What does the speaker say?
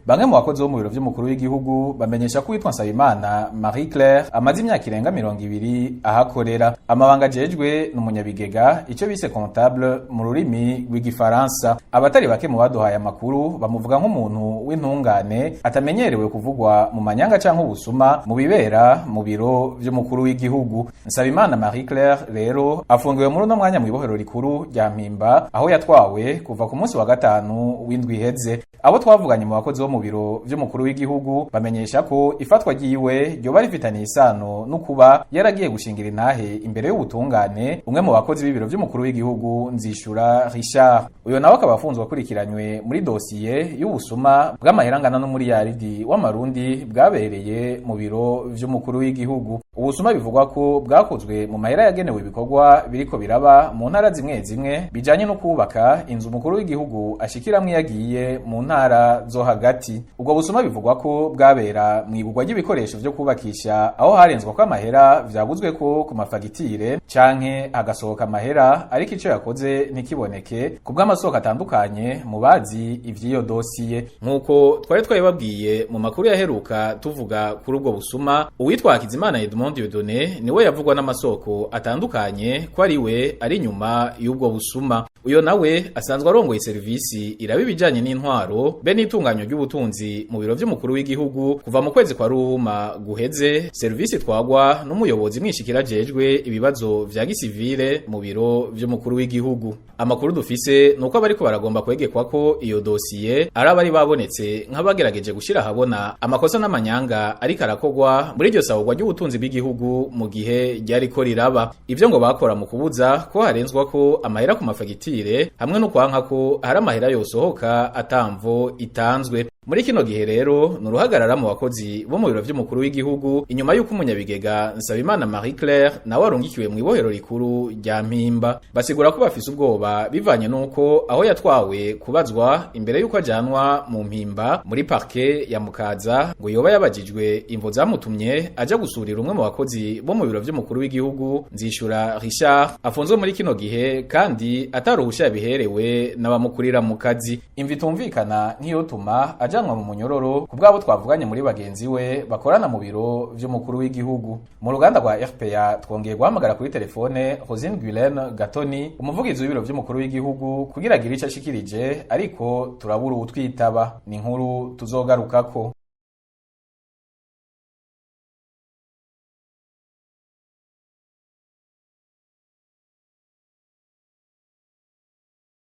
Bamwe mu bakozi bo mu biro vy'umukuru w'igihugu bamenyesha ko uwitwa Nsabimana Marie Claire amaze imyaka irenga 20 ahakorera. Amabanga ajejwe ni umunyabigega, ico bise comptable mu rurimi rw'igifaransa. Abatari bake mu baduhaye amakuru bamuvuga nk'umuntu w'intungane atamenyerewe kuvugwa mu manyanga canke ubusuma mu bibera mu biro vy'umukuru w'igihugu. Nsabimana Marie Claire rero afungiwe muri uno mwanya mw'ibohero rikuru rya Mpimba, aho yatwawe kuva ku munsi wa gatanu w'indwi iheze. Abo twavuganye mu bakozi bo mu biro vy'umukuru w'igihugu bamenyesha ko ifatwa ryiwe ryoba rifitaniye isano no kuba yaragiye gushingira intahe imbere y'ubutungane umwe mu bakozi b'ibiro vy'umukuru w'igihugu, Nzishura Richard. Uyo nawe akaba afunzwe akurikiranywe muri dosiye y'ubusuma bw'amahera angana n'umuriyaridi w'amarundi bwabereye mu biro vy'umukuru w'igihugu. Ubusuma bivugwa ko bwakozwe mu mahera yagenewe ibikorwa biriko biraba mu ntara zimwe zimwe bijanye no kubaka inzu umukuru w'igihugu ashikiramwo iyo agiye mu ntara zo hagati. Ubwo busuma bivugwa ko bwabera mw'igurwa ry'ibikoresho vyo kubakisha, aho harenzwa ko amahera vyaguzwe ko ku mafagitire canke hagasohoka amahera ariko ico yakoze ntikiboneke, ku bw'amasoko atandukanye mu bazi ivy'iyo dosiye. Nk'uko twari twabibabwiye mu makuru yaheruka tuvuga kuri ubwo busuma, uwitwa Hakizimana Edmond Dieudonné niwe yavugwa n'amasoko atandukanye ko ari we ari inyuma y'ubwo busuma. Uyo nawe asanzwe arongoye serivisi iraba ibijanye n'intwaro be n'itunganyo ry'ubutunzi mu biro vy'umukuru w'igihugu kuva mu kwezi kwa Ruhuma guheze, serivisi twagwa n'umuyobozi mwishikira ajejwe ibibazo vya gisivile mu biro vy'umukuru w'igihugu. Amakuru dufise nuko abariko baragomba kwegekwa ko iyo dosiye ari abari babonetse nk'abagerageje gushira ahabona amakosa n'amanyanga ariko arakogwa muri iryo sahurwa ry'ubutunzi bw'igihugu mu gihe ryariko riraba. Ivyo ngo bakora mu kubuza ko harenzwa ko amahera ku mafagitire hamwe no kwanka ko hari amahera yosohoka atamvo itanzwe. Muri kino gihe rero ni uruhagarara mu bakozi bo mu biro vy'umukuru w'igihugu inyuma y'uko umunyabigega Nsabimana Marie Claire nawe arungikiwe mu ibohero rikuru rya Mpimba. Basigura ko bafise ubwoba bivanye n'uko aho yatwawe kubazwa imbere y'uko ajanwa mu Mpimba muri parke ya Mukaza, ngo yoba yabajijwe imvo zamutumye aja gusurira umwe mu bakozi bo mu biro vy'umukuru w'igihugu, Nzishura Richard, afunzwe muri kino gihe kandi ataruhusha yabiherewe n'abamukurira mu kazi. Imvo itumvikana nk'iyotuma ajanwa mu munyororo ku bwabo twavuganye muri bagenzi we bakorana mu biro vy'umukuru w'igihugu. Mu ruganda rwa RPA twongeye guhamagara kuri telefone Rosine Gulen Gatoni, umuvugizi w'ibiro vy'umukuru w'igihugu, kugira agire ico ashikirije, ariko turabura uwutwitaba. Ni inkuru tuzogarukako.